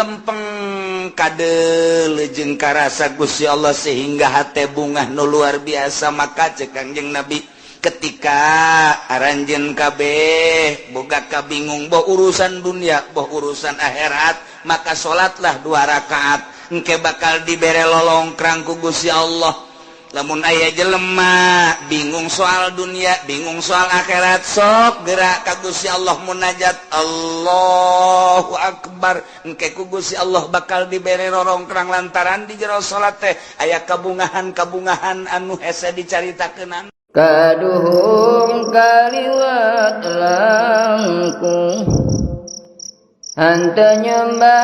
Lempeng kade jeung karasa Gusti Allah sehingga hate bungah nu luar biasa. Maka cek Kangjeng Nabi, ketika aranjeun kabeh boga kabingung, boh urusan dunia, boh urusan akhirat, maka salatlah dua rakaat, engke bakal dibere lolongkrang ku Gusti Allah. Lamun aya jelema bingung soal dunia, bingung soal akhirat, sok gerak ka Gusti Allah, munajat, Allahu Akbar, engke ku Gusti Allah bakal dibere rorongkrang lantaran di jero salat teh aya kabungahan-kabungahan anu hese dicaritakeun. Kaduhung kaliwat langkung, henteu nyembah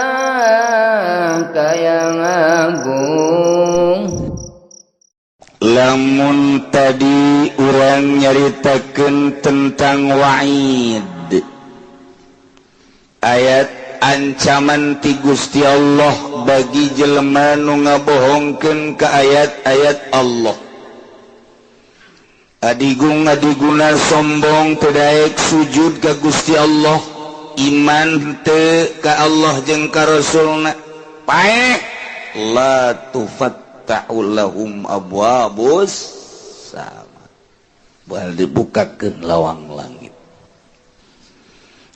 ka Yang Agung. Lamun tadi urang nyaritakeun tentang wa'id, ayat ancaman ti Gusti Allah bagi jelema nu ngabohongkeun ka ayat-ayat Allah, adigung adiguna sombong, teu daek sujud ka Gusti Allah, iman teu ka Allah jeung ka Rasulna, paeh, la tufattahu lahum abwabus sama, moal dibukakeun lawang langit.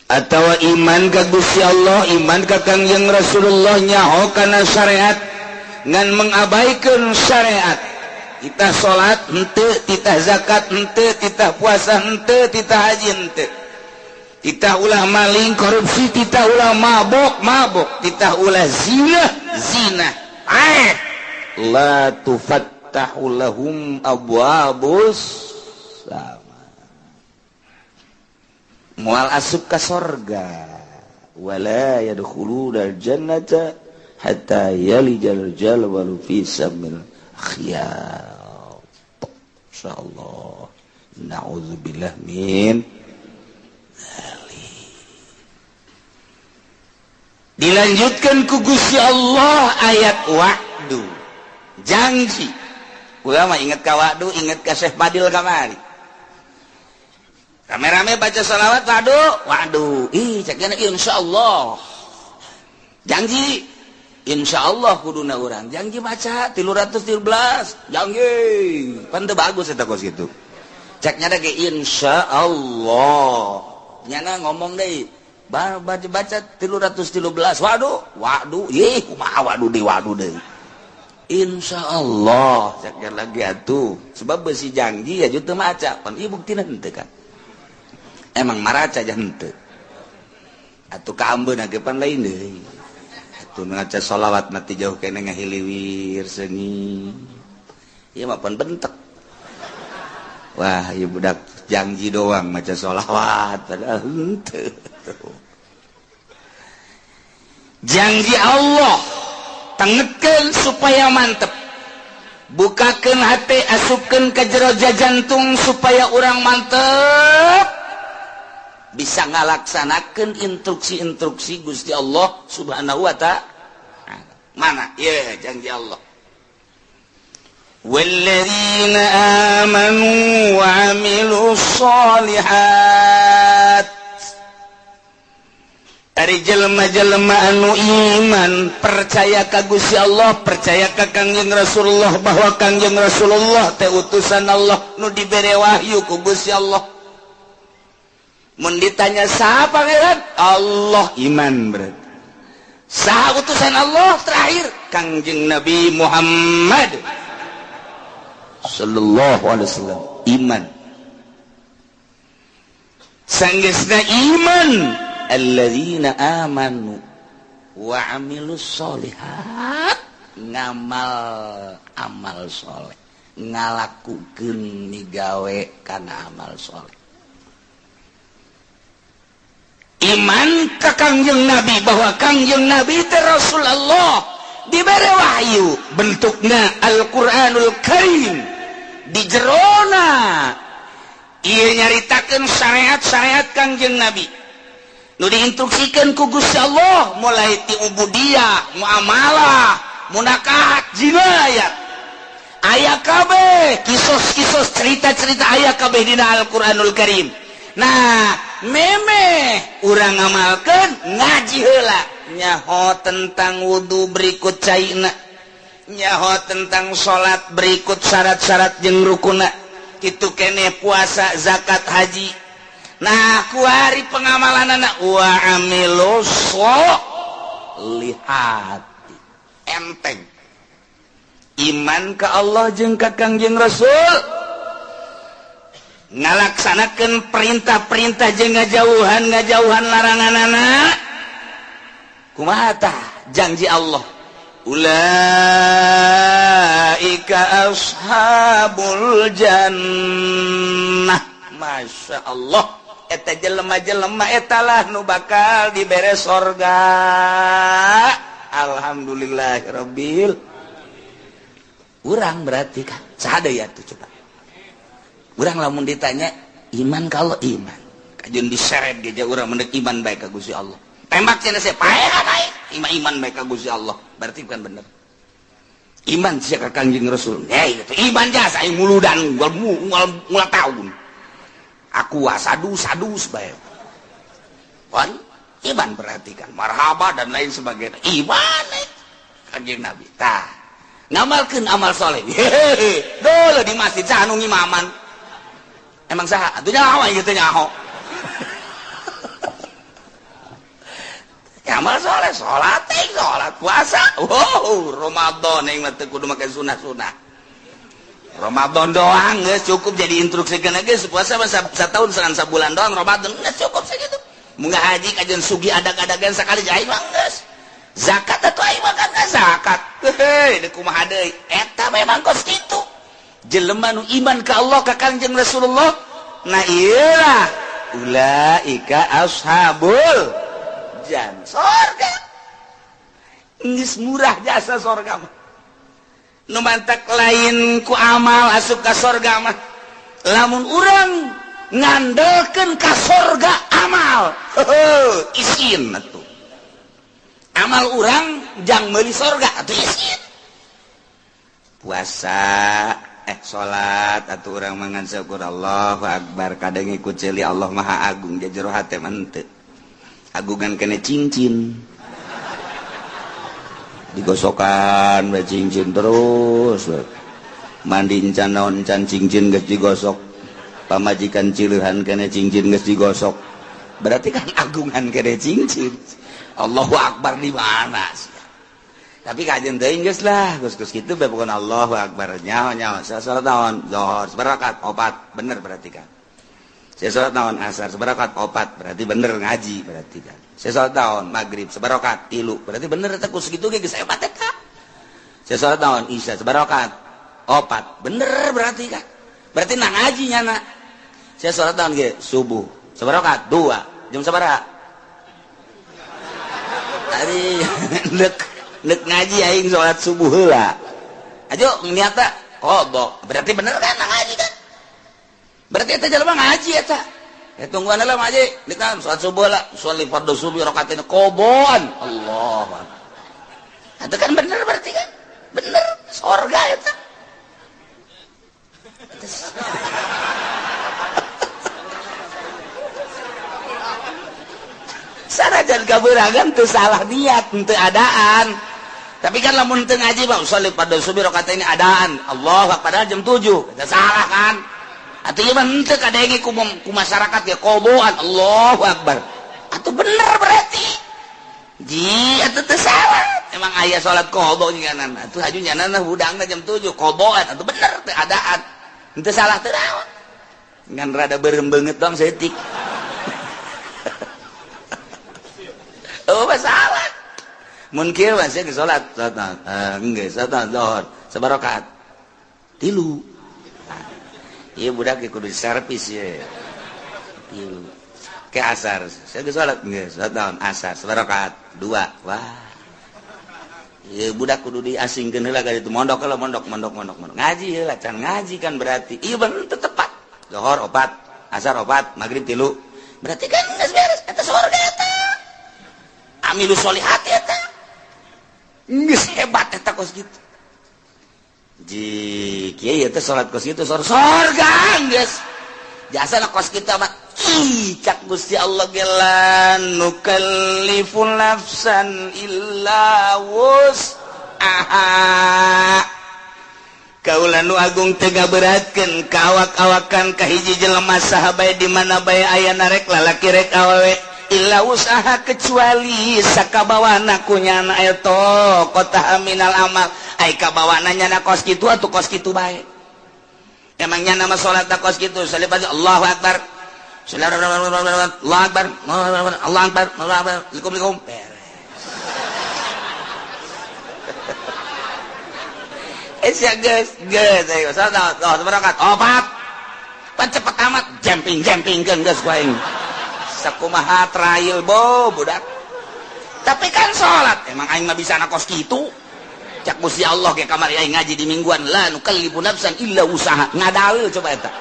Atau iman ka Gusti Allah, iman ka Kangjeng Rasulullah, nyaho kana syariat ngan mengabaikan syariat, kita salat henteu, titah zakat henteu, titah puasa henteu, titah haji henteu, titah ulah maling, korupsi, titah ulah mabok, mabok, titah ulah zina, zina, eh, la tufattahu lahum abwabus sama, moal asup ka sorga, wala yadkhuluna jannata hatta yalijal jamalu fi sammil khiyat. Insyaallah, na'udzubillah min dzalik. Dilanjutkan ku Gusti Allah ayat wa'du, janji. Ulama inget ka wa'du, inget ka Syekh Fadil kamari rame-rame baca salawat, wa'du, wa'du. Ih, ceknya insyaallah, janji, insyaallah kuduna urang janji maca 313 janji pan teu bagus eta kos kitu. Ceknya ge insyaallah, nyana ngomong deui, baca baca 313, waduh, waduh, ih, kumaha waduh deui, waduh deui, insyaallah ceknya lagi atuh, sebab besi janji ya teu maca pan ieu buktina henteu kan, emang maraca aja henteu atuh, kaambeun ge pan lain deui atuh. Ngaca sholawat mati jauh kene ngahiliwir seungit ieu mah pan bentek, wah, ieu budak janji doang maca sholawat, padahal henteu. Janji Allah tengetkeun supaya mantep, bukakeun hati, asupkeun ke jero jantung supaya urang mantep bisa ngalaksanakan instruksi-instruksi Gusti Allah Subhanahu wa Ta'ala. Mana ya janji Allah? والذين آمنوا وعملوا الصالحات. Ari jelema-jelema anu iman, percaya ka Gusti Allah, percaya ka Kangjeng Rasulullah, bahwa Kangjeng Rasulullah teh utusan Allah nu dibere wahyu ku Gusti Allah. Mun ditanya, "Saha pangeran?" Allah, iman berarti. Saha utusan Allah terakhir? Kangjeng Nabi Muhammad sallallahu alaihi wasallam, iman. Sanggeusna iman, alladzina amanu wa amilus solihat, ngamal amal soleh, ngalakukeun migawe kana amal soleh. Iman ka Kangjeng Nabi bahwa Kangjeng Nabi teh Rasulullah, dibere wahyu bentukna Al-Qur'anul Karim, di jerona ieu nyaritakeun syariat-syariat Kangjeng Nabi nu diinstruksikan ku Gusti Allah, mulai ti ubudiyah, muamalah, munakahat, jinayat, aya kabeh, kisos-kisos, cerita-cerita aya kabeh dina Al-Qur'anul Karim. Nah, memeh urang ngamalkeun, ngaji heula. Nyaho tentang wudhu berikut caina, nyaho tentang salat berikut syarat-syarat jeung rukuna, kitu kene puasa, zakat, haji. Nah, kuari pengamalan anak wa amilus solihati, enteng iman ke Allah jeung ka Kangjeng Rasul, ngalaksanakeun perintah-perintah jeung ngajauhan larangan. Anak kumaha tah janji Allah? Ulaika ashabul jannah. Masya Allah, eta jelema-jelema etalah nu bakal dibere sorga. Alhamdulillahirabbil. Urang berarti kan saha ya tuh? Coba urang lamun ditanya iman, kalau iman kajun diseret geja urang mendek iman baik ka Gusti Allah, tembak cenah saya paeh naik iman, iman baik ka Gusti Allah, berarti bukan bener iman sia ka Kangjeng Rasul. Hei, itu iman jasa aing muludan ngul ngul tahun aku sadu sadu bae kan iman, berarti kan marhaba dan lain sebagainya, iman eh. Kanjeng Nabi tah ngamalkeun amal soleh, hehehe, dulu di masjid saha nu ngimaman? Emang saha atuh nyaho ieu teh? Nyaho ya, amal soleh, salat, salat, puasa. Wow, Ramadan yang mah teu kudu make sunah-sunah, Ramadan doang geus cukup jadi instruksi geus. Puasa mah satahun sangan sabulan doang, Ramadan geus cukup segitu. Munggah haji kajian sugi adag-adagan sekali aing mah geus. Zakat atuh aing mah kan zakat heuh deuk kumaha deui. Eta memang kos kitu jelema nu iman ka Allah, ka Kangjeng Rasulullah. Nah, iyalah ulaika ashabul jan sorga. Geus murah jasa sorga mah. Nu mantak lain ku amal asup ka sorga mah. Lamun urang ngandelkeun ka sorga amal, heuh, isin atuh. Amal urang jang meuli sorga atuh isin. Puasa, salat atuh urang mangan syukur Allahu akbar, kadang ikut ceuli Allah Maha Agung, jero hate mah henteu. Agungan kene cincin digosokan we, cincin terus we. Mandi encan, naon encan, cincin geus digosok. Pamajikan cileuhan kene, cincin geus digosok. Berarti kan agungan kene cincin. Allahu akbar di mana? Tapi kajian teuing geus lah, geus geus kitu bae pokona. Allahu akbar, nyaho nyaho. Saya salat naon? Zuhur sabarakat? Opat, bener berarti kan. Saya salat naon? Asar sabarakat? Opat, berarti bener ngaji berarti kan. Saya salat naon? Maghrib sabarakat? Tilu, berarti bener eta. Ku segitu ge geus hebat eta. Saya salat naon? Isya sabarakat? Opat, bener berarti kan. Berarti nah ngaji nyana. Saya salat naon ge? Subuh sabarakat? Dua. Jam sabaraha tadi? Nek nek ngaji aing salat subuh heula aja niatna qada, berarti bener kan, nah ngaji kan. Berarti eta jelema ngaji eta ya. Tungguan lah ngaji nek kan salat subuh lah, sholli fardhu subuh rakaatain qadaan, Allah. Itu kan bener berarti kan, bener sorga eta. Sanajan kaberangan teu salah niat, teu adaan. Tapi kan lamun teu ngaji mah sholli fardhu subuh rakaatain adaan, Allah, padahal jam 7, eta salah kan. Atuh ieu mah henteu kadenge ku masyarakat ge qadaan, Allahu akbar. Atuh bener berarti. Ji atuh teu salah. Emang aya salat qada nyanan. Atuh haju nyanan hudangna jam 7 qadaan, atuh bener teu adaan. Henteu salah teu naon. Ngan rada beureum beungeut doang saeutik. Oh, masalah. Mun kieu mah sia salat, salat geus salat zuhur sabarakat? Tilu. Ieu budak ge kudu servis ye. Tilu. Ke asar, saya geus salat geus salat naon? Asar sabarakat? Dua. Wah. Ieu budak kudu diasingkeun heula ka ditu, mondok heula, mondok mondok mondok mondok. Ngaji heula, can ngaji kan berarti. Ieu bener teu tepat. Zuhur opat, asar opat, maghrib tilu. Berarti kan geus beres eta surga eta. Amilu solihati eta. Geus hebat eta kos kitu. Ji kieu teh salat kos kitu sorga geus. Jasana kos kitu mah Ih, cak Gusti Allah ge la nukallifu nafsan illa wus'aha. Kaula nu agung teu ngaberatkeun ka awak-awakan ka hiji jelema saha bae di mana bae aya rek lalaki rek awewe illa usaha kecuali sakabawana ku nyana eta kota minal amal ai kabawana nyana kos kitu atuh kos kitu bae. Emangnya nama salat kos kitu salibah Allahu akbar. Allahu akbar, Allahu akbar, Allahu akbar, likum beres. Ya geus, geus ayo salat, oh berangkat. Opat. Pan cepet amat jemping-jempingkeun geus ku aing. Sakumaha trail bo budak. Tapi kan salat, emang aing mah bisa kos kitu. Cak Gusti Allah ge kamari aing ngaji di mingguan la nukallifu nafsan illa usaha. Ngadalil coba eta.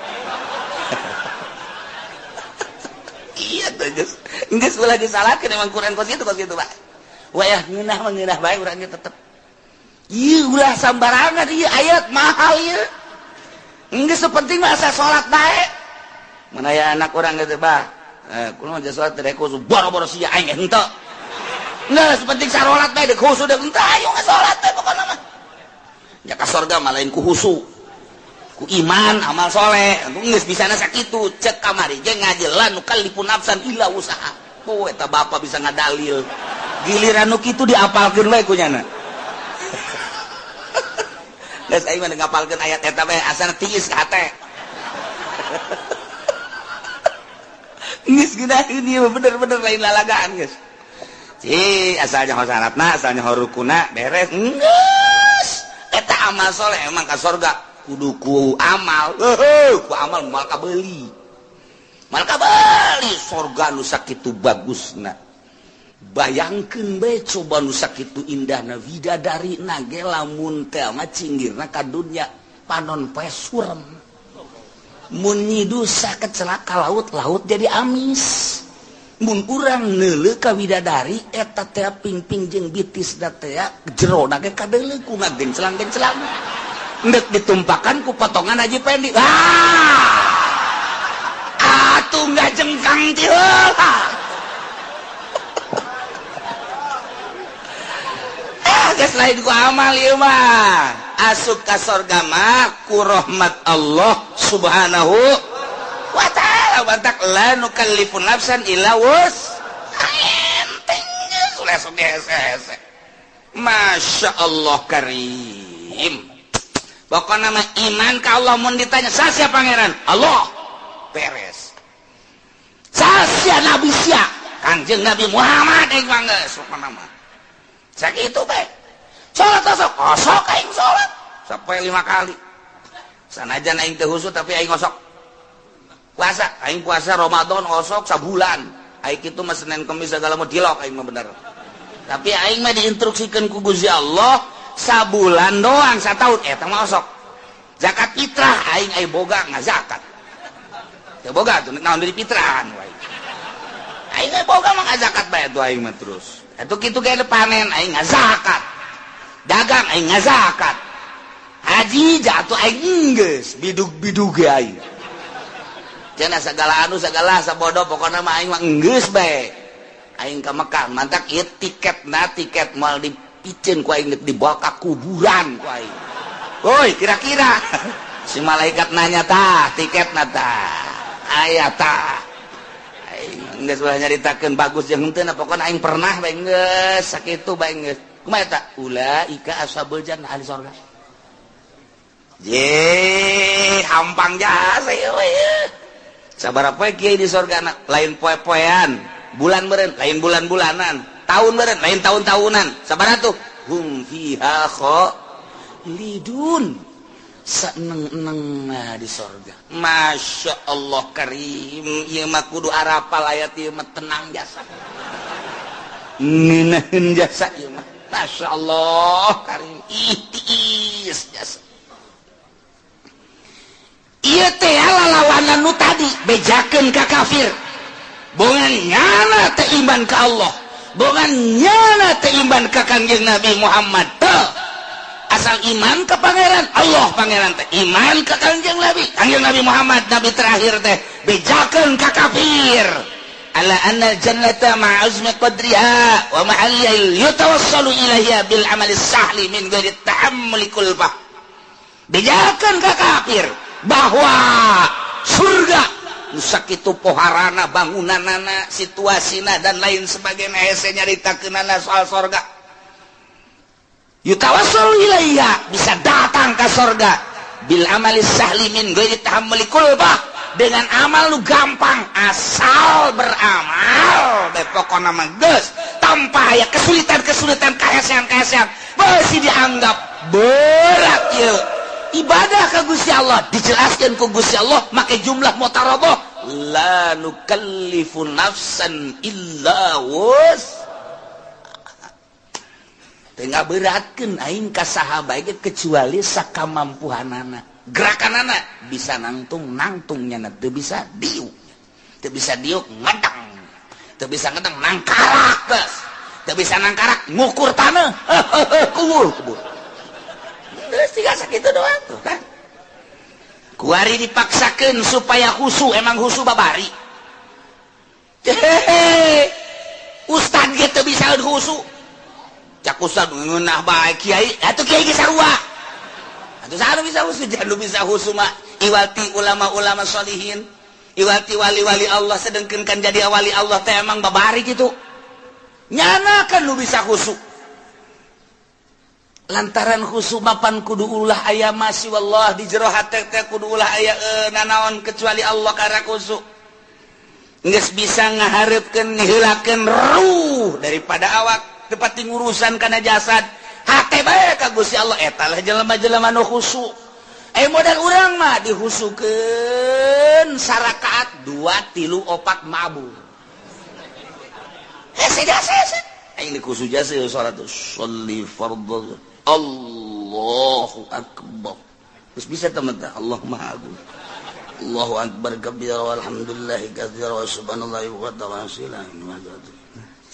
Iya tuh geus. Geus ulah disalatkeun emang Quran kos kitu Pak. Wayah ngeunah mah ngeunah bae urang ge tetep. Ieu ulah sambarangan ieu ayat mahal ieu. Geus penting mah asa salat bae. Mun aya anak urang geus bah, kumaha aja salat teh khusu boro-boro sia aing henteu. Geus penting sarolat bae deuk khusu deuk henteu ayo salat bae pokona mah. Nya ka sorga mah lain ku khusu. Ku iman amal soleh geus bisana sakitu cek kamari ge ngaji la nukallifu nafsan illa usaha. Oh eta bapa bisa ngadalil. Giliran nu kitu diapalkeun bae ku nyana. Geus aing mah ngapalkeun ayat eta bae asana tiis ka hate. Geus geunaheun ieu bener-bener lain lalagaan geus. Ci asalnya ho syaratna, asalnya ho rukuna beres. Geus eta amal soleh emang ka sorga kudu ku amal. Heuh, ku amal moal kabeuli. Moal kabeuli sorga nu sakitu bagusna. Bayangkeun bae coba nu sakitu indahna widadari na ge lamun teh mah cinggirna ka dunya panon poe surem. Mun nyidusa kecelaka laut-laut jadi amis. Mun urang neuleuh ka widadari eta teh pingping jeung bitisna teh jerona ge kadeuleuh ku ngagencelang-gencelang. Endek ditumpakan ku potongan Haji Pendi. Ah! Atuh ngajengkang ti heula. Geus lain ku amal ieu mah. Asup ka sorga mah ku rahmat Allah Subhanahu wa ta'ala. Batak la nukallifu nafsan illa wus. Enteng geus ulah sok hese-hese. Masya Allah karim. Pokona mah iman ka Allah mun ditanya sasia pangeran? Allah. Beres. Sasia nabi sia? Kangjeng Nabi Muhammad aing mah geus pokona mah. Sakitu bae. Salat osok, osok aing salat sampai 5 kali. Sanajan aing teu khusyuk tapi aing osok. Puasa, aing puasa Ramadan osok sabulan. Aing kitu mah Senin Kemis segala mah dilok aing mah bener. Tapi aing mah diinstruksikeun ku Gusti Allah sabulan doang sataun eta mah osok. Zakat fitrah aing ai boga ngazakat. Teu boga tuh naon deui fitrahan wae. Aing ai boga mah ngazakat bae tuh aing mah terus. Atuh kitu ge panen aing ngazakat. Dagang aing ngazakat. Haji jatuh aing geus bidug-bidug ge aing. Cenah sagala anu sagala sabodo pokona mah aing mah geus bae. Aing ka Mekah mantak ieu tiketna tiket moal dipiceun ku aing dibawa ka kuburan ku aing. Woi, kira-kira si malaikat nanya tah tiketna tah. Aya tah. Aing geus ulah nyaritakeun bagus jeung henteu pokona aing pernah bae geus sakitu bae geus. Kumaha eta? Ulaika ashabul jannah ahli sorga. Ye, hampang jasa ieu we. Sabaraha poe kiai di sorga lain poe-poean, bulan meureun lain bulan-bulanan, tahun meureun lain tahun-tahunan. Sabaraha tuh? Hum fiha khalidun. Saeneng-eneng di sorga. Masya Allah karim, ieu mah kudu arapal ayat ieu mah tenang jasa. Ngeunaheun jasa ieu mah. Masya Allah karim, itiis jasa. Ieu teh lalawanan nu tadi bejakeun ka kafir. Bongan nyana teh iman ka Allah, bongan nyana teh iman ka Kangjeng Nabi Muhammad. Teu Asal iman ke pangeran Allah, pangeran teh iman ke Kangjeng Nabi, Kangjeng Nabi Muhammad nabi terakhir teh, bejakeun ka kafir ala anna jannata ma'azmi qadriha wa mahalliha yatawassalu ilaiha bil amali sahli min ghairi tahammuli kulfah. Bejakeun ka kafir bahwa surga nu sakitu poharana, bangunanana, situasina, dan lain sebagainya, hese nyaritakeunana soal sorga. Yutawassalu ilaiha, bisa datang ke sorga, bil amali sahli min ghairi tahammuli kulfah, dengan amal lu gampang, asal beramal bae pokona mah geus, tanpa aya kesulitan-kesulitan, kahesean-kahesean masih dianggap berat ieu ibadah ka Gusti Allah. Dijelaskan ku Gusti Allah make jumlah mutaradoh, la nukallifu nafsan illa wus tengah beratkan aing ka saha bae kecuali sakamampuhanana. Gerakanana bisa nangtung nangtungnya, teu bisa diuk, teu bisa diuk ngedang, teu bisa ngedang nangkarak, geus teu bisa nangkarak ngukur tanah, kubur kubur geus, tiga sakitu doang tuh kan. Kuari dipaksakeun supaya khusu, emang khusu babari. Hehehe, ustad ge teu bisa khusu. Cak ustad ngeunah bae kiai atuh, kiai ge sarua atuh. Saha nu bisa khusu? Jangan bisa khusu mah iwati ulama-ulama sholihin, iwati wali-wali Allah. Sedengkeun kan jadi wali Allah teh emang babari gitu, nyana kan nu bisa khusu. Lantaran khusu mapan kudu ulah aya masih wallah di jero hate teh, kudu ulah aya nanaon kecuali Allah. Karena khusu geus bisa ngaharepkeun, ngeheulakeun ruh daripada awak, tepati ngurusan kana jasad, hate bae ka Gusti Allah. Eta lah jelema-jelema nu khusu. Eh, modal urang mah dihusukeun sarakaat dua tilu opat mabur. Hese jasa hese aing dikhusu jasa salat sholli fardhu, Allahu akbar, terus bisa teman Allah Maha Agung, Allahu akbar kabira walhamdulillahi katsira wa subhanallahi wa ta'ala.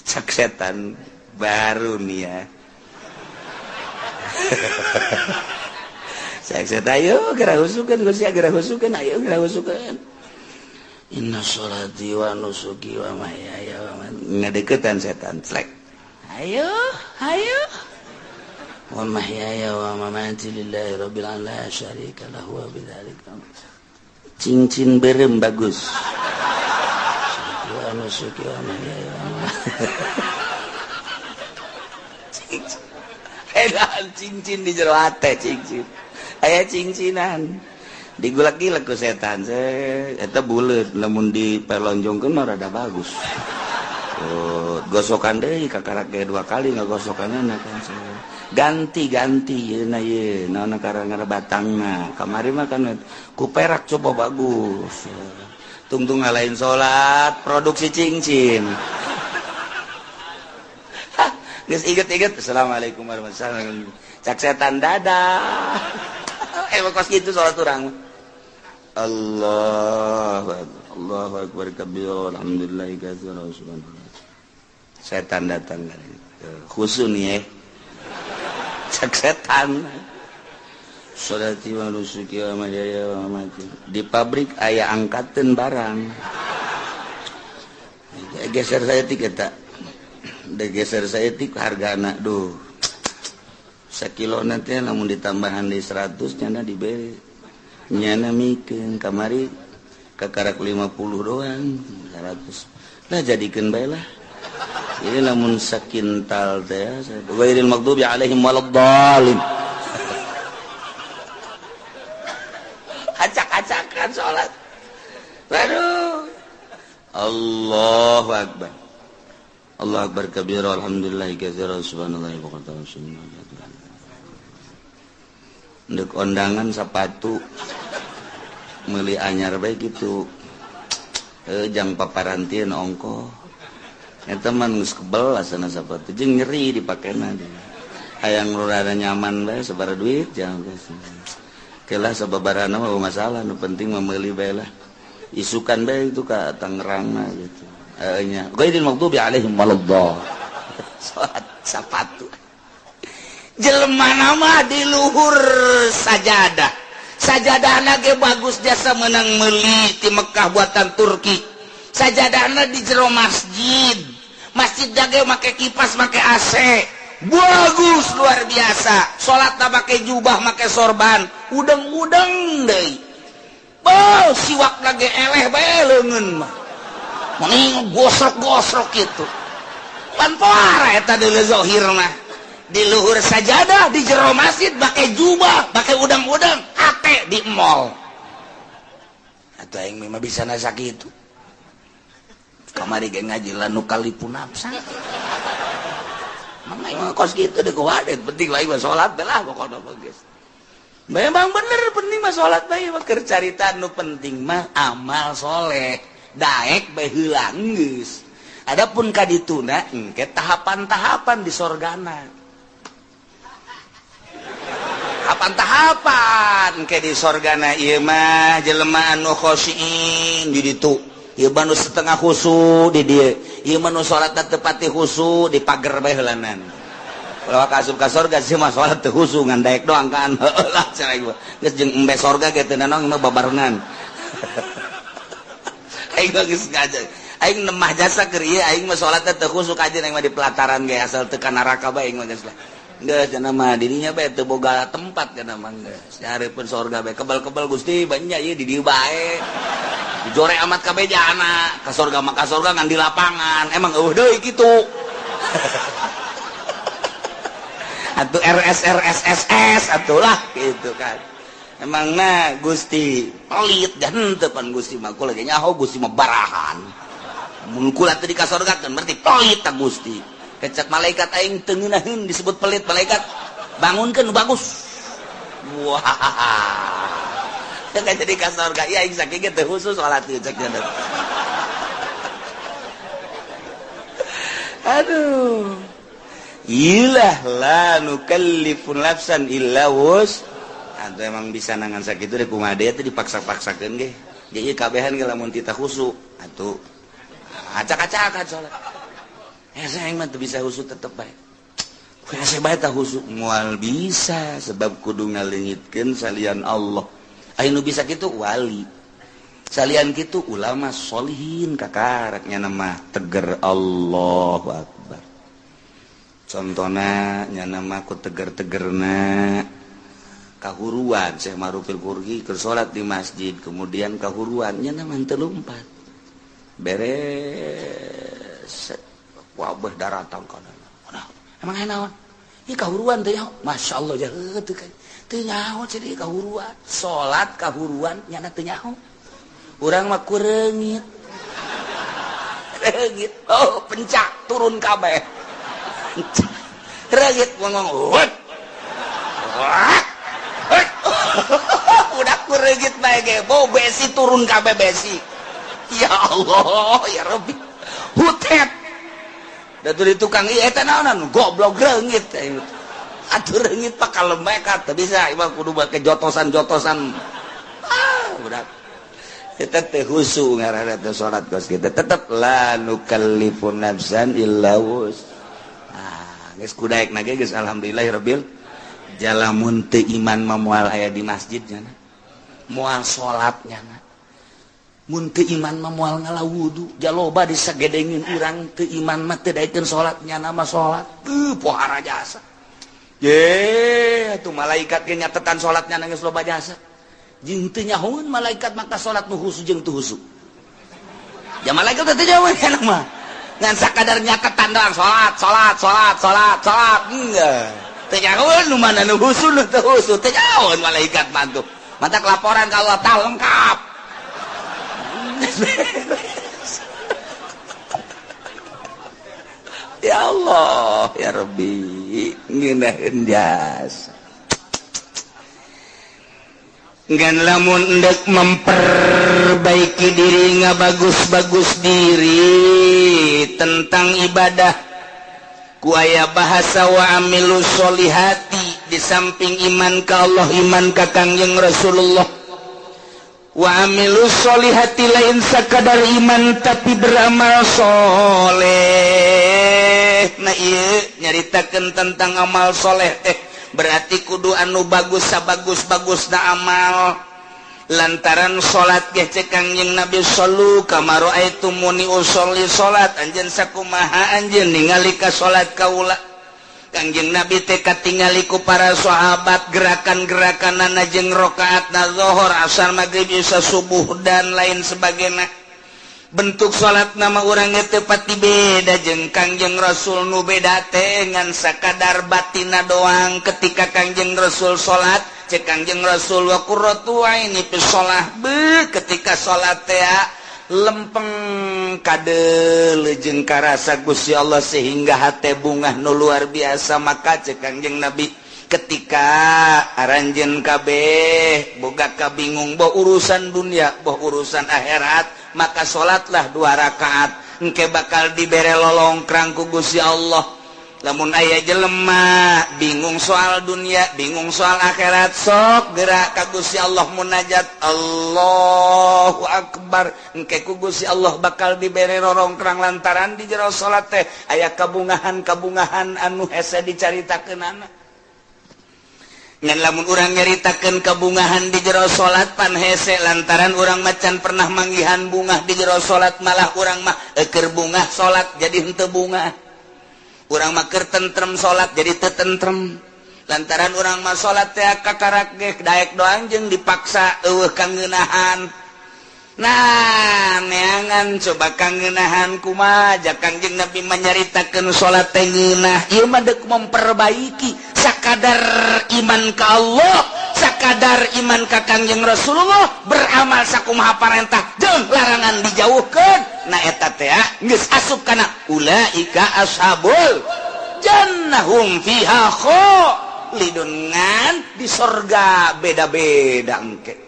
Cak setan baru nih ya. Cak setan, ayo geura husukeun Gusti, geura husukeun, ayo geura husukeun. Inna sholati wa nusuki wa mahyaya wa mamati. Ngadeukeutan setan slek, ayo ayo, wa mahyaya wa mamati lillahi rabbil alamin la syarika lahu wa bidzalika. Cincin berem bagus. Wa nusuki wa mahyaya wa mamati. Edan cincin di jero hate, cincin aya cincinan digulak-gilak ku setan. Eta buleut, lamun dipelonjongkeun mah rada bagus. Oh, gosokan deui kakarak ge dua kali ngagosokanna kan. Ganti-ganti yeuna ye naon karang batangna kamari mah kan ku perak, coba bagus. Tungtung ngalain salat produksi cincin. Geus inget-inget, assalamualaikum warahmatullahi wabarakatuh. Cak setan, dadah. Emang kos gitu salat urang. Allahu akbar, Allahu akbar kabir, alhamdulillah katsira subhanallah. Setan datang kan. Khusu nih ya. Cak setan. Sholati wa nusuki wa mahyaya wa mamati. Di pabrik aya angkateun barang. Geser saya tiga tak. Geser saya tik harga anak duh sekilo nanti namun ditambahan di 100 nyana diberi nyana mikeun kamari kakarak 50 doang 100 lah, jadikeun bae lah. Ini lamun sakintal teh ghairil maghdubi alaihim waladdallin. Acak-acakan salat. Waduh, Allahu akbar, Allah akbar kabira, alhamdulillah katsira, subhanallahi wa bihamdihi. Ndek ondangan sepatu meuli anyar bae gitu. Jang paparantieun ongko. Eta mah geus kebel asana sepatu jeung nyeri dipakena. Hayang rada nyaman bae sabaraha duit jang geus. Kelah sababarana mah masalah, nu penting mah meuli bae lah. Isukan bae itu ka Tangerang mah gitu. Nya ghairil maghdubi alaihim waladdallin. Salat sepatu. Jelema nama di luhur sajadah, sajadahna ge bagus, jasa menang meuli ti Mekah buatan Turki. Sajadahna di jero masjid, masjid ge make kipas, make AC, bagus luar biasa. Salat make jubah, make sorban, udeng-udeng deui. Oh, siwak lagi eleh bae leungeun mah. Mending gosrok-gosrok gitu. Pan poara eta deuleu zahir mah. Di luhur sajadah, di jero masjid, pakai jubah, pakai udang-udang, hate di mall. Atau aing memang bisa nasa gitu. Kamari ge ngaji la nukallifu nafsan. Mang aing mah kos kitu deh kuwadet, penting lah mah salat lah pokokna mah geus. Memang bener penting mah salat bae mah, keur carita nu penting mah amal soleh. Daek bae heula geus. Adapun kadituna engke tahapan-tahapan di sorgana. Tahapan-tahapan ke di sorgana ieu mah jelema anu khosyin di ditu. Ieu mah nu setengah khusu di dieu. Ieu mah nu salat teu pati khusu di pager bae heulanan. Kalau ka asup ka sorga sih mah salat teu khusu ngan daek doang kan. Heueuh lah cenah ieu. Geus jeung embe sorga ge teu nanaon mah babarengan. Aing mah geus ngajar. Aing nemah jasa keur ieu, aing mah salat teu khusu kajeun, aing mah di pelataran ge asal teu ka neraka bae aing mah geus lah. Geus cenah mah dirinya bae teu boga tempat cenah mah geus. Nyareupeun sorga bae kebal-kebal Gusti banyak ieu di dieu bae. Dijore amat kabeh jana, ka sorga mah ka sorga ngan di lapangan. Emang eueuh deui kitu. Atuh RS RS SS atuh lah gitu kan. Emang na Gusti pelit dan teu pan Gusti mah kula ge nyaho Gusti mah barahan. Mun kula teu dikasorgakeun berarti pelit ta Gusti. Kecak malaikat aing teu ngeunaheun disebut pelit malaikat. Bangunkeun bagus. Wah. Teu jadi ka sorga ieu aing sakieu ge teu khusus salat ieu cek nya. Aduh. Ilah la nukallifu nafsan illa wus. Atau emang bisa nangan sakitu deh kumaha deui teh dipaksa-paksakeun ge. Jadi kabehan ge lamun tita khusu atuh acak-acakan salat. Hese aing mah teu bisa khusu tetep bae. Hese bae tah khusu moal bisa sebab kudu ngaleungitkeun salian Allah. Aya nu bisa kitu wali. Salian kitu ulama solihin kakaraknya mah teger Allahu Akbar. Contona nya mah ku teger-tegerna kahuruan Syekh Ma'rufil Qurhi keur salat di masjid kemudian kahuruan nya mah teu lumpat. Beres wabah daratang kana. Emang aya naon? Ieu kahuruan teh nyaho. Masyaallah jaheut teu teu nyaho cenah kahuruan. Salat kahuruan nyana teu nyaho. Urang mah kureungit. Reungit. Oh, pencak turun kabeh. Reungit ngomong. Udah kureungit bae ge, bau besi turun kabeh besi. Ya Allah, ya Rabbi. Hutet. Da di tukang ieu eta naonan goblok reungit. Atuh reungit pak kalemekat teu bisa ieu kudu make jotosan-jotosan. Ah, budak. Eta teh khusu ngaranna teh salat kos kitu. Tetep la nukallifu nafsan illa wus. Ah, geus kudaek na ge geus alhamdulillahirabbil jalamun teu iman mah moal aya di masjid nya. Moal salat nya. Mun teu iman mah moal ngala wudu, jaloba disagedengin urang teu iman mah teu daekeun salat nyana mah salat. Teu pohara jasa. Ye, atuh malaikat ge nyatetan salat nyana geus loba jasa. Jeung teu nyahoeun malaikat maka salat nu khusu jeung teu khusu. Ya malaikat teh teu nyahoeun kana mah. Ngan sakadar nyatetan doang salat, salat, salat, salat, salat. Enggak. Teu nyahoeun nu mana nu khusu nu teu khusu, teu nyahoeun malaikat mah tuh. Matak laporan ka Allah tah lengkap. Ya Allah, ya Rabbi, ngeunaheun jasa. Ngan lamun endek memperbaiki diri ngabagus-bagus diri tentang ibadah ku aya bahasa wa amilu sholihati di samping iman ka Allah, iman ka Kangjeng Rasulullah. Wa amilu sholihati lain sakadar iman tapi beramal soleh. Nah ieu nyaritakeun tentang amal soleh teh Berarti kudu anu bagus sabagus-bagus na amal. Lantaran salat ge cek Kangjeng Nabi shallu kama raaitumuni usolli, salat anjeun sakumaha anjeun ningali ka salat kaula. Kangjeng Nabi teh katingali ku para sahabat gerakan-gerakanana jeung rakaatna zuhur, asar, maghrib, isya, subuh dan lain sebagainya. Bentuk salat nama urang teu pati beda jeung Kangjeng Rasul, nu beda teh ngan sakadar batina doang. Ketika Kangjeng Rasul salat, cek Kangjeng Rasul wa qurratu aini fi shalah, be ketika salat teh lempeng kadeuleu jeung karasa Gusti Allah sehingga hate bungah nu luar biasa. Maka cek Kangjeng Nabi, ketika aranjeun kabeh boga kabingung boh urusan dunia boh urusan akhirat, maka salatlah dua rakaat, engke bakal dibere lolongkrang ku Gusti Allah. Lamun aya jelema bingung soal dunia, bingung soal akhirat, sok gerak ka Gusti Allah munajat, Allahu Akbar, engke ku Gusti Allah bakal dibere rorongkrang lantaran di jero salat teh aya kabungahan-kabungahan anu hese dicaritakeunana. Ngan lamun urang nyaritakeun kabungahan di jero salat pan hese, lantaran urang macan pernah manggihan bungah di jero salat, malah urang mah eker bungah salat jadi henteu bungah, urang mah keur tentrem salat jadi teu tentrem, lantaran urang mah salat teh kakarak ge daek doang jeung dipaksa eueuh kangeunahan. Nah, neangan coba kangeunahan kumaha? Ja Kangjeng Nabi menyaritakeun salat teh ngeunah. Ieu mah deuk memperbaiki sakadar iman ka Allah, sakadar iman ka Kangjeng Rasulullah, beramal sakumaha parentah jeung larangan dijauhkeun. Nah, eta teh geus asup kana ulaika ashabul jannah hum fiha khalidun, ngan di sorga beda-beda engke.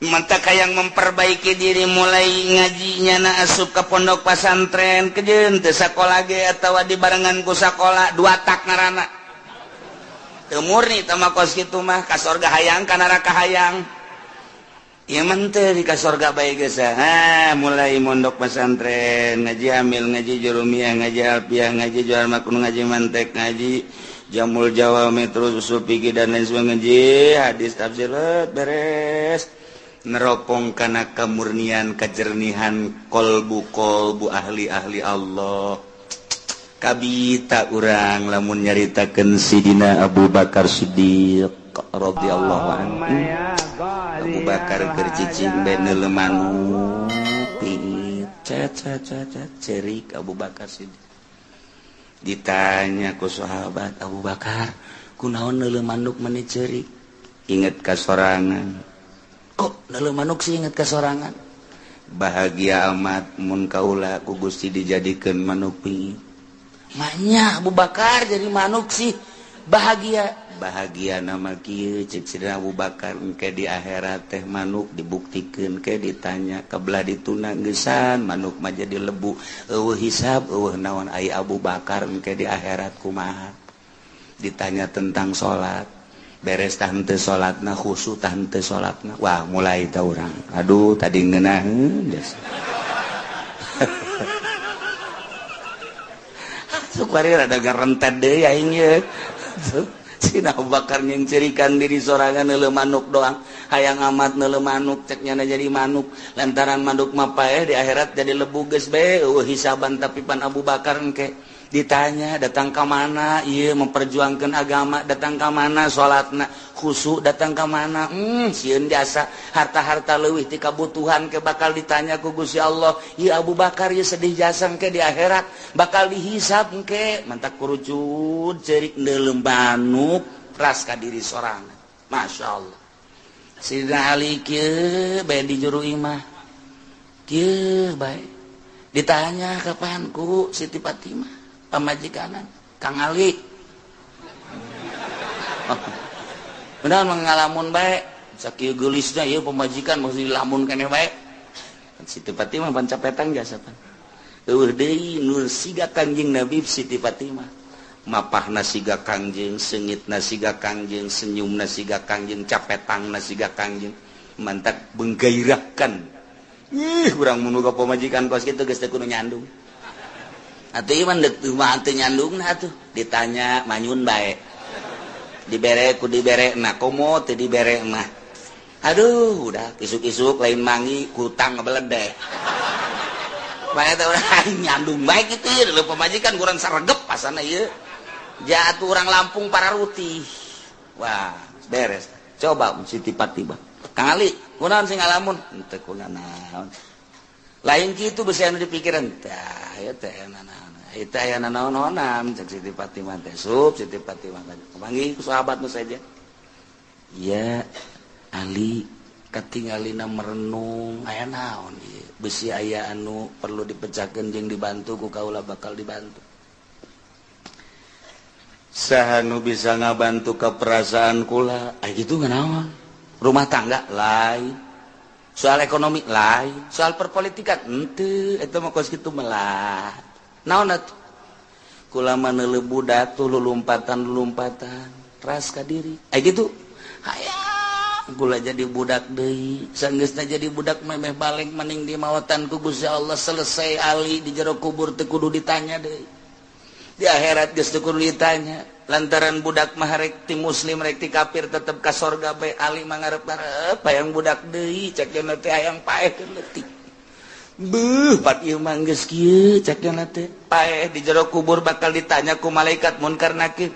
Mantap yang memperbaiki diri mulai ngajinya na asup ke pondok pesantren kejeun teu sakola ge atawa di barengan ku sakola dua tak ngarana teu murni teh mah kos kitu mah, ka sorga hayang ka neraka hayang. Ieu mah teu di ka sorga bae geus. Ha, mulai mondok pesantren, ngaji amil, ngaji jurumiyah, ngaji alfiah, ngaji jual makun, ngaji mantek, ngaji jamul jawami, terus usul fikih dan lain sebagainya, ngaji hadis, tafsir, beres neropong kana kemurnian kejernihan kolbu kolbu ahli-ahli Allah. Kabita urang lamun nyaritakeun Sidina Abu Bakar Siddiq radhiyallahu anhu. Abu Bakar keur cicing bae neuleu manuk pingit cet cet cet, cerik Abu Bakar Siddiq. Ditanya ku sahabat, "Abu Bakar, kunaon neuleu manuk meni cerik?" "Inget ka sorangan." "Kok neuleu manuk sih inget ka sorangan?" "Bahagia amat mun kaula ku Gusti dijadikeun manuk pingit." "Manya Abu Bakar jadi manuk sih bahagia?" "Bahagia nama kieu," cek Sidina Abu Bakar, "engke di akhirat teh manuk dibuktikeun ke ditanya kebelah dituna geusan manuk mah jadi lebu, eueuh hisab eueuh naon. Ai Abu Bakar engke di akhirat kumaha? Ditanya tentang salat, beres tah henteu salatna, khusyuk tah henteu salatna." Wah, mulai tah urang, aduh, tadi ngeunaheun geus. Sok bari rada garentet deui aing ye. Sina Abu Bakar nyengcerikan diri sorangan neuleuh manuk doang, hayang amat neuleuh manuk, cek nyana jadi manuk lantaran manuk mah paeh di akhirat jadi lebu geus bae eueuh hisaban. Tapi pan Abu Bakar engke ditanya datang ka mana ieu memperjuangkan agama, datang ka mana salatna khusyuk, datang ka mana sieun jasa harta-harta leuwih ti kabutuhan ke bakal ditanya ku Gusti Allah. Ieu Abu Bakar ieu sedih jasa engke di akhirat bakal dihisab engke. Mantak kurucut ceurik neuleuh manuk ras ka diri sorangan. Masya Allah. Sidina Ali kieu bae di juru imah kieu bae ditanya kapan ku Siti Fatimah pamajikanan, "Kang Ali, benar mengalamun bae sakieu geulisna ieu pamajikan mesti dilamun keneh bae." Siti Fatimah pan capetan jasa pan eueuh deui nur siga Kangjeng Nabi. Siti Fatimah mapahna siga Kangjeng, seungitna siga Kangjeng, senyumna siga Kangjeng, capetangna siga Kangjeng, mantak menggairahkan. Ih, urang mun boga pamajikan kos kitu geus teu kudu nyandung. Atuh ieu mah deuk mah teu nyandungna atuh. Ditanya manyun bae. Dibere ku dibere na komo teu dibere mah. Aduh, udah isuk-isuk lain mangi hutang ngebeledek. Bae teh urang nyandung bae kitu ieu leuh pamajikan kurang saregep pasana ieu. Jatuh orang Lampung para rutih. Wah, beres. Coba Siti Fatimah. Kang Ali, kunaon sing ngalamun? Henteu kunaon. Lain kitu besi anu dipikiran. Tah, ieu teh naon. Eta aya nanaon-naonan cek Siti Fatimah teh. Sup Siti Fatimah panggih ku sahabat nu saja. Ya Ali katingalina merenung aya naon ieu. Besi aya anu perlu dipecahkeun jeung dibantu ku kaula bakal dibantu. Saha nu bisa ngabantu ka perasaan kula? Aya kitu naon? Rumah tangga lain, soal ekonomi lain, soal perpolitikan henteu, eta mah kos kitu melah. Naon atuh? Kula mah neuleuh budak tuh lulumpatan-lulumpatan, ras ka diri. Aya kitu. Hayang kula jadi budak deui, sanggeusna jadi budak memeh balik maning di mawatan ku Gusti Allah selesai ali di jero kubur teu kudu ditanya deui. Di akhirat geus teu kudu ditanya. Lantaran budak mah rek ti muslim rek ti kafir tetep ka sorga bae ali mah ngarep-ngarep hayang budak deui cek cenah teh hayang paeh keur leutik. Beuh, pat ieu mah geus kieu cek cenah teh. Paeh di jero kubur bakal ditanya ku malaikat munkar nakir.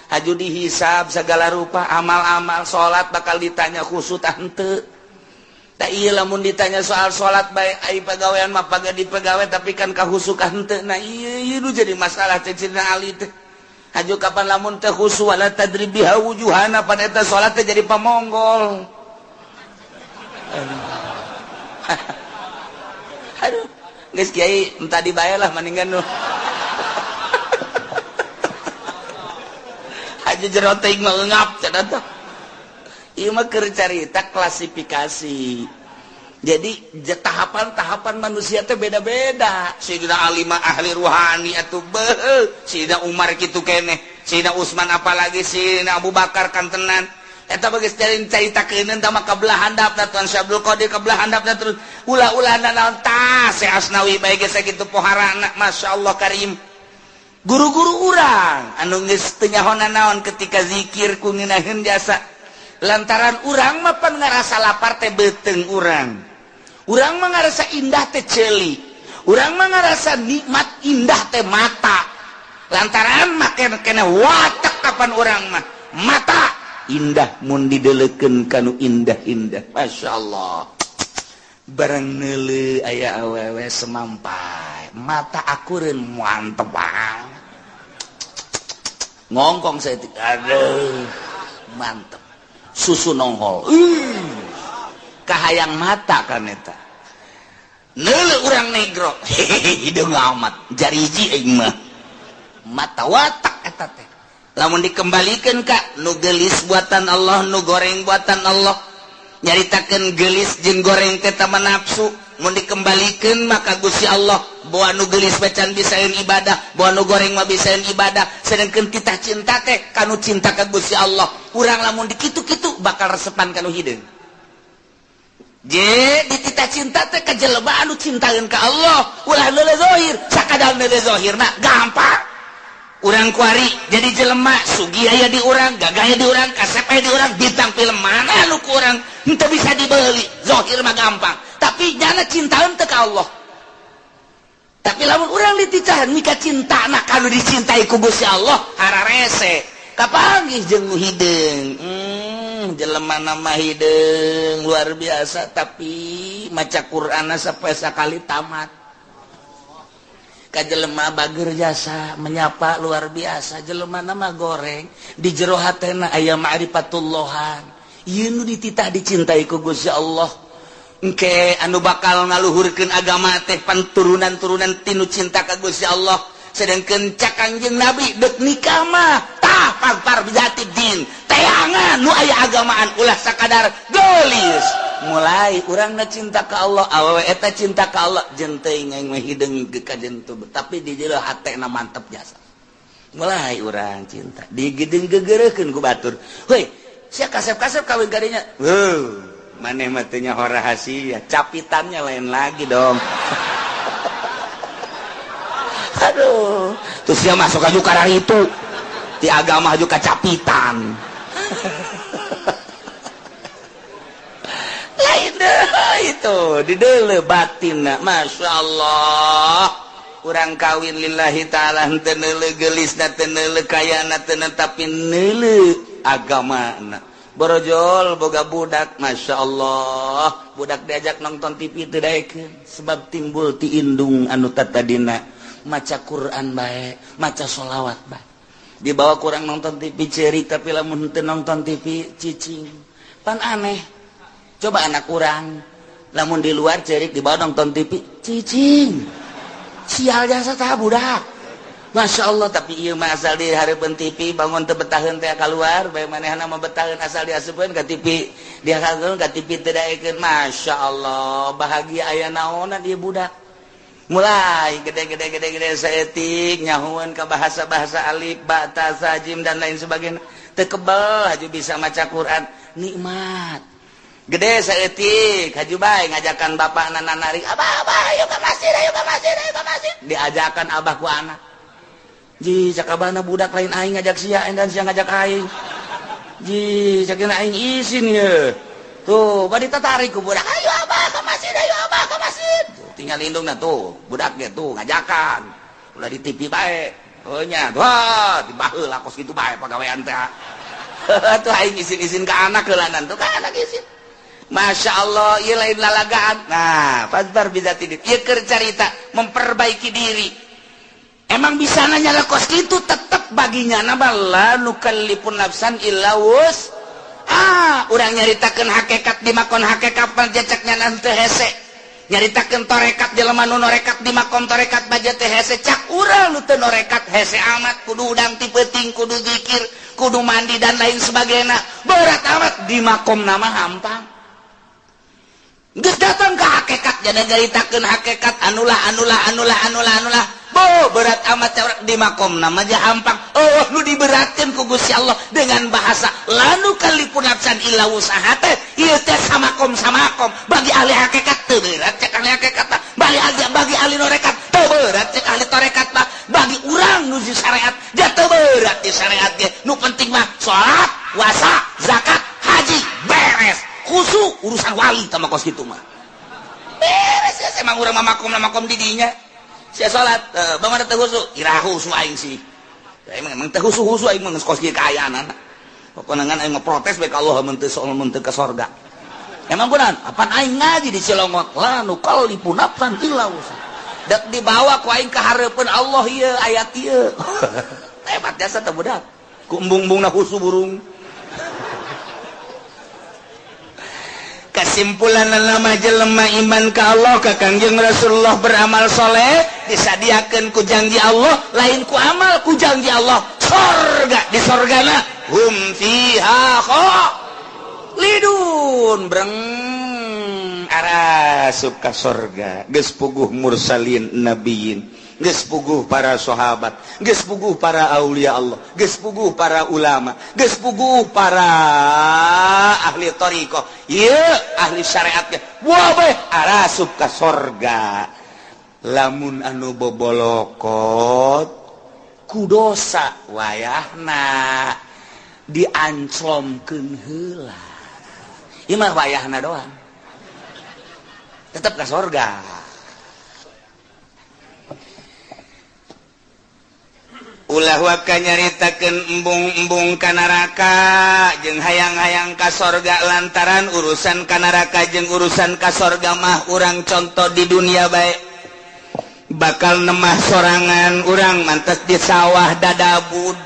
Haju dihisab segala rupa amal-amal salat bakal ditanya khusus henteu. Tak ieu lamun ditanya soal salat bae ai pagawean mah paga dipegawe tapi kan kahusu ka henteu. Nah ieu ieu nu jadi masalah cek Sidina Ali teh. Haju kapan lamun teh khusu wala tadrib biha wujuhana pan eta salat teh jadi pamonggol. Aduh, geus kiai entah dibae lah mendingan nu. Aja jero teuing mah eungap cenah teh. Ieu mah keur carita klasifikasi. Jadi tahapan-tahapan manusia teh beda-beda. Sayyidina Ali mah ahli ruhani atuh beuh, Sayyidina Umar kitu keneh, Sayyidina Utsman apalagi Sayyidina Abu Bakar kantenan. Eta bagi caritakeun tah mah kabelah handapna Tuan Syekh Abdul Qadir kabelah handapna terus ulah-ulah naon tah Syekh Asnawi bae geus sakitu poharana masyaallah karim. Guru-guru urang anu geus teu nyahonan naon ketika zikir ku ngeunaheun jasa. Lantaran urang mah pan ngarasa lapar teh beuteung urang. Urang mah ngarasa indah teh ceuli. Urang mah ngarasa nikmat indah teh mata. Lantaran mah kena watek kapan urang mah mata indah mun didelekeun kanu indah-indah. Masyaallah. Barang neuleuh aya awewe semampai, mata akureun mantep banget. Ngongkong saya, aduh, mantep. Susu nongol, kahayang mata kan eta. Neuleuh urang negro, hehehe, hideung amat, jariji aing mah. Mata watak eta teh. Lamun dikembalikan ka nu geulis buatan Allah, nu goreng buatan Allah. Nyaritakeun geulis jeung goreng teh tama nafsu. Mun dikembalikan maka Gusti Allah bawa nu geulis bacan bisaeun ibadah, bawa nu goreng mah bisaeun ibadah. Sedangkan kita cinta teh kanu cinta ka Gusti Allah. Urang lamun dikitu-kitu bakal resepan kanu hideung. Je ditita cinta teh ka jelema anu cintaeun ka Allah, ulah neuleuh zahir, sakadar neuleuh zahirna gampang. Urang kuari jadi jelema sugih aya di urang, gagah aya di urang, kasep aya di urang, bintang film mana nu ku urang henteu bisa dibeli. Zahir mah gampang, tapi nyana cintaeun teu ka Allah. Tapi lamun urang diticahan mika cintana kanu dicintai ku Gusti Allah, hararese. Kapanggih jeung nu hideung. Jelema nama hideung luar biasa tapi maca Qur'anna sampai sakali tamat. Ka jelema bager jasa menyapa luar biasa, jelema nama goreng di jero hatena aya ma'rifatullahan. Ieu nu dititah dicintai ku Gusti Allah. Engke anu bakal ngaluhurkeun agama teh panturunan-turunan tinu cinta ka Gusti Allah. Sedangkeun cak Kangjeng Nabi deuk nikah mah tah pagpar bijati din teangan nu aya agamaan ulah sakadar geulis. Mulai urangna cinta ka Allah, awewe eta cinta ka Allah, jeung teuing aing mah hideung ka jeung teu, tapi di jero hatena mantep jasa. Mulai urang cinta digedeng gegereukeun ku batur. Heuy, sia kasep-kasep kawin kadinya. Heuh, maneh mah teu nyaho rahasia, capitannya lain lagi dong. Aduh, terus dia masuk aja karang itu. Ti agama juga kacapitan. Lain deh itu di deuleu batinna. Masya Allah. Urang kawin lillahi ta'ala henteu neuleu geulisna, teu neuleu kayana, teu tapi neuleu agamana. Borojol boga budak, Masya Allah, budak diajak nonton TV teu daekeun sebab timbul ti indung anu tatadina maca Quran bae, maca sholawat bae. Dibawa kurang nonton TV ceurik, tapi lamun teu nonton TV cicing. Pan aneh. Coba anak kurang lamun di luar ceurik, dibawa nonton TV cicing. Sial jasa tah budak. Masya Allah, tapi ieu mah asal di hareupeun TV bangun teu betaheun teh keluar, bae manehna mah betaheun asal diasupkeun ka TV, diasupkeun ka TV teu daekeun. Masya Allah, bahagia aya naonan ieu budak. Mulai gede-gede saeutik nyahueun ka bahasa-bahasa alif, ba, ta, sa, jim dan lain sebagainya. Teu kebel haju bisa maca Quran, nikmat. Gede saeutik haju bae ngajakan bapakna nanarik, "Abah, abah, ayo ka masjid, ayo ka masjid, ayo ka masjid." Diajakan abah ku anak. Ji, cak abahna budak lain aing ngajak sia dan sia ngajak aing. Ji, cak aing isin ye. Tuh, bari tatarik ku budak, "Ayo abah ka masjid, ayo abah ka masjid." Tuh, tinggal indungna tuh, budak ge tuh ngajakan. Ulah di TV bae. Oh nya, wah, dibaheula kos kitu bae pagawean teh. Tuh aing isin-isin ka anak heulanan tuh ka anak isin. Masya Allah, ieu lain lalagaan. Nah, pasbar bisa tidik. Ieu keur carita memperbaiki diri. Emang bisa nanya lah kos itu tetep baginya nama la nukallifun nafsan illa wus. Ah, urang nyaritakeun hakikat di makon hakikat jacaknya nanti hese. Nyaritakeun torekat jelema nu norekat di makom torekat baja teh hese, cak urang nu teu norekat hese amat, kudu udang ti peuting, kudu zikir, kudu mandi dan lain sebagainya. Berat amat di makom nama hampang. Geus datang ke hakikat jadi nyaritakeun hakikat anulah anulah anulah anulah anulah. Bo berat amat di makom nama aja hampang. Oh nu diberatkeun ku Gusti Allah dengan bahasa la nukallifun nafsan illa wusaha teh ieu teh samakom samakom bagi ahli hakikat teu berat cek ahli hakikat mah, bagi ahli norekat teu berat cek ahli torekat mah, bagi urang nu di syariat dia teu berat di syariat ge. Nu penting mah salat, puasa, zakat, haji beres. Khusu urusan wali sama kos kitu mah. Beres ya emang urang mah makom makom di dinya. Sia salat, bagaimana teu khusu? Ira khusu aing sih. Emang emang teu khusu-khusu aing mah geus kos kieu kaayaan. Pokona ngan aing mah protes bae ka Allah mun teu soal mun teu ka sorga. Emang kunaon? Apan aing ngaji di Cilongok, la nukallifu nafsan illa wusaha. Dek dibawa ku aing ka hareupeun Allah ieu ayat ieu. Hebat jasa teh budak. Ku embung-embungna khusu burung. Kesimpulan lama jelema iman ka Allah ka Kangjeng Rasulullah beramal soleh disadiakeun ku janji Allah, lain ku amal ku janji Allah sorga, di sorgana hum fiha khalidun, breng arasup ka sorga. Geus puguh mursalin nabiyin, geus puguh para sahabat, geus puguh para aulia Allah, geus puguh para ulama, geus puguh para ahli thariqah, ieu ahli syariat ge wabeh arasup ka sorga. Lamun anu bobolokot ku dosa wayahna dianclomkeun heula, ieu mah wayahna doang tetep ka sorga. Ulah waka nyaritakeun embung-embung ka neraka jeung hayang-hayang ka sorga, lantaran urusan ka neraka jeung urusan ka sorga mah urang contoh di dunia bae bakal nemah sorangan urang mantes di sawah dadabud.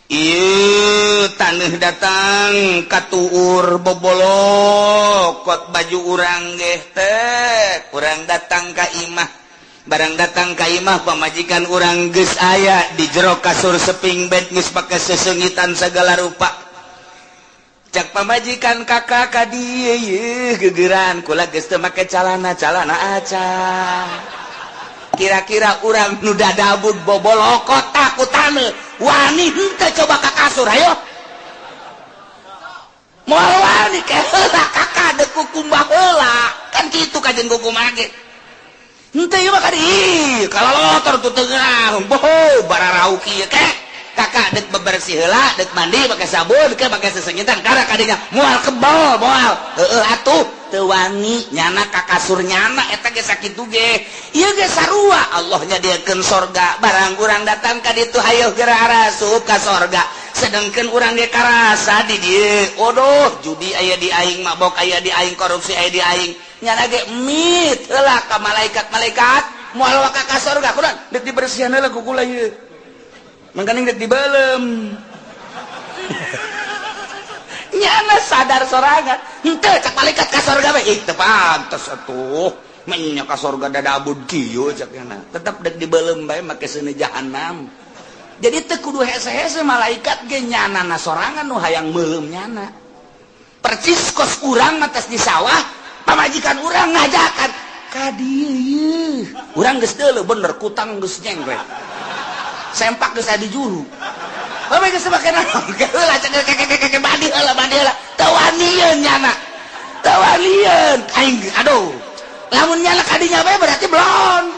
Ieu taneuh datang katuur bobolokot baju urang geh teh, urang datang ka imah. Barang datang ka imah pamajikan urang geus aya di jero kasur seping bed geus pake sesengitan segala rupa. Cak pamajikan kakak ka dieu yeuh gegeran kula geus teu make calana, calana aca. Kira-kira urang nu dadabud bobolokot ku taneuh wani henteu coba ka kasur hayo. Moal wani ke heula kakak deuk kukumbah heula. Kan kitu kajen kukumbah ge. Henteu ieu mah ka dieu, kalalotor tu teu ngeunah, boho bararau kieu ke. Kakak dek bebersih heula, dek mandi pakai sabun, ke pakai sesengitan karena kadinya moal kebal, moal. Heeh atuh teu wani nyana ka kasur nyana eta ge sakitu ge. Ieu ge sarua Allah nyadiakeun sorga, barang urang datang ka ditu hayoh geura arasup ka sorga. Sedangkan urang ge karasa di dieu, odoh judi aya di aing, mabok aya di aing, korupsi aya di aing. Nyana ge mit heula ka malaikat-malaikat, moal waka ka sorga kurang dek dibersihan heula ku kula ieu. Mangkaning dek dibelem. Nyana sadar sorangan. Henteu cak malaikat ka sorga we. Ih teu pantes atuh. Menya ka sorga dadabud kieu cak nyana. Tetep dek dibelem bae make seuneu jahanam. Jadi teu kudu hese-hese malaikat ge nyanana sorangan nu hayang meuleum nyana. Percis kos urang mah tes di sawah, pamajikan urang ngajakan ka dieu ieu. Urang geus deuleu bener kutang geus nyengklek. Sempak geus aya di juru. Bae geus make naon? Heula cek keke mandi heula mandi heula. Teu wanieun nyana. Teu wanieun. Aing aduh. Lamun nyana kadinya bae berarti belon.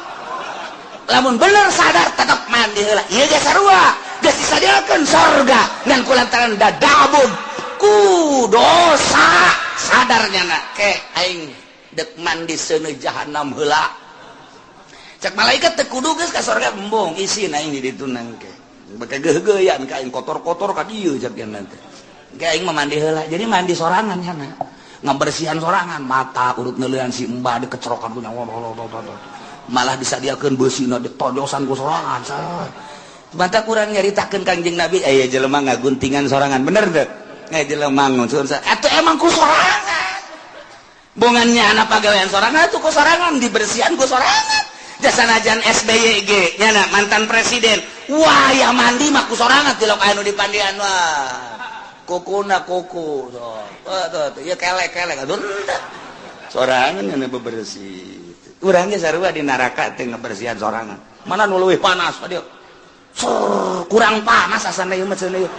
Lamun bener sadar tetep mandi heula. Ieu ge sarua. Geus disadiakeun sorga ngan kulantaran dadabun ku dosa sadar nyana ke aing dek mandi seuneu jahanam heula. Cak malaikat teu kudu geus ka sorga embung isin aing di ditu nangke. Beke geugeuyan ka aing kotor-kotor ka dieu cak nya teh. Ke aing mah mandi heula. Jadi mandi sorangan nyana. Ngabersihan sorangan mata urut neuleuan si embah dikecerokan ku nyawa. Malah disadiakeun beusina ditojosan ku sorangan. Mata kurang nyaritakeun Kangjeng Nabi aya jelema ngaguntingan sorangan bener teu? Aya jelema nguncun atuh emang ku sorangan. Bongannya anak pagawean sorangan atuh ku sorangan dibersihan ku sorangan. Jasanajan SBY ge nyana mantan presiden wah ya mandi mah ku sorangan tilok anu dipandian wah kukuna kuku so tuh ya kelek-kelek aduh sorangan nyana bebersih urang ge sarua di neraka teh ngabersihan sorangan mana nu leuwih panas aduh kurang panas asana ieu mah cenah ieu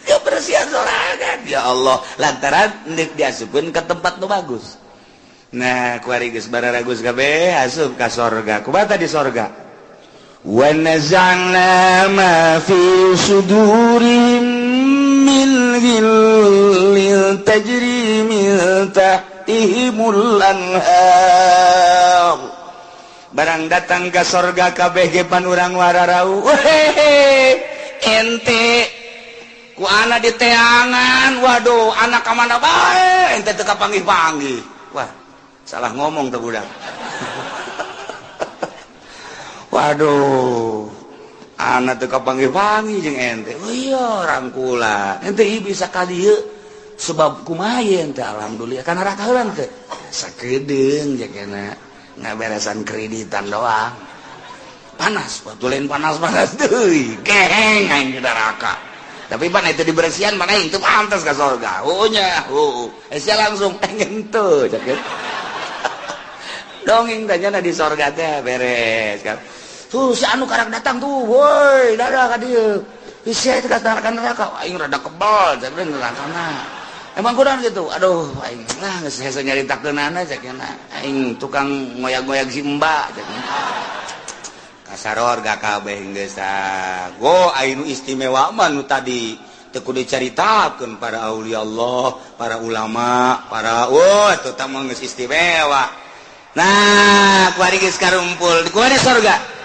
kebersihan sorangan ya Allah lantaran deuk diasupkeun ke tempat nu bagus. Nah, kuari geus bararagus kabeh asup ka sorga. Kumaha di sorga? Wa naza'na ma fi sudurihim min ghillin tajri min tahtihimul anhar. Barang datang ka sorga kabeh ge pan urang wararau. Wehehe, ente ku ana di teangan, waduh, anak ka mana bae ente teu kapanggih-panggih. Wah, salah ngomong tuh budak. Waduh, anak teu kapanggih-panggih jeung ente. Oh iya, rangkula. Ente ieu bisa ka dieu sebab kumaha ente alhamdulillah kana neraka heula teh. Sakedeung jakena ngaberesan kreditan doang. Panas, batu lain panas-panas deui. Geheng aing di neraka. Tapi pan itu dibersihan mana aing teu pantas ka surga. Oh nya, oh. Sia langsung pengen teu cak. Dongeng tanya di sorga teh beres kan. Tuh si anu karak datang tuh, woi, dadah ka dieu. Sia itu ka neraka, aing rada kebal, cak nerakana. Emang kurang gitu. Aduh, aing lah geus hese nyaritakeunana cak nya. Aing tukang ngoyag-ngoyag si Mbak cak nya. Kasaror ga kabeh geus ah. Go aing nu istimewa mah nu tadi teu kudu dicaritakeun para aulia Allah, para ulama, para wah eta tah mah geus istimewa. Nah, kuari geus karumpul, kuari sorga.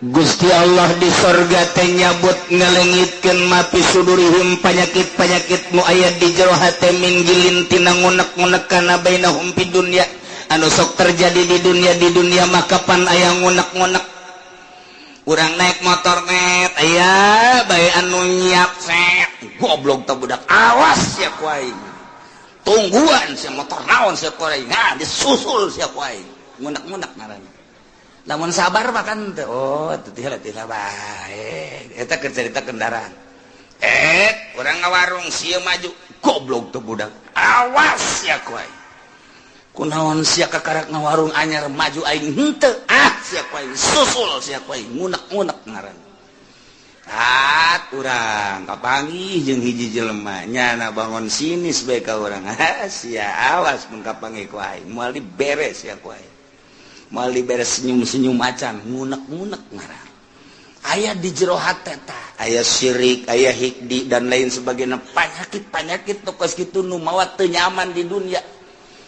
Gusti Allah di sorga teh nyabut ngalengitkeun mapi sudurihim panyakit-panyakit nu aya di jero hate min gilin tina ngunek-ngunek kana bainahum fid dunya anu sok terjadi di dunia maka pan aya ngunek-ngunek. Urang naik motor net aya bae anu nyiap set goblok teh budak awas sia ku aing. Tungguan sia motor naon sia ku aing. Nah, disusul sia ku aing. Ngunek-ngunek ngaranna. Lamun sabar mah kan teh oh teu teh bae. Eta keur carita kendaraan. Urang ngawarung sia maju goblok teh budak. Awas sia ku aing. Kunaon sia kakarak ngawarung anyar maju aing henteu. Ah sia ku aing susul sia ku aing ngunek-ngunek ngaranna. Tat urang kapanggih jeung hiji jelema nyana bangun sinis bae ka urang. Ha sia awas mun kapanggih ku aing moal diberes sia ku aing. Moal diberes senyum-senyum acan, ngunek-ngunek ngaran. Aya di jero hate tah, aya syirik, aya hikdi dan lain sebagainya, penyakit-penyakit nu kos kitu nu mawa teu nyaman di dunia.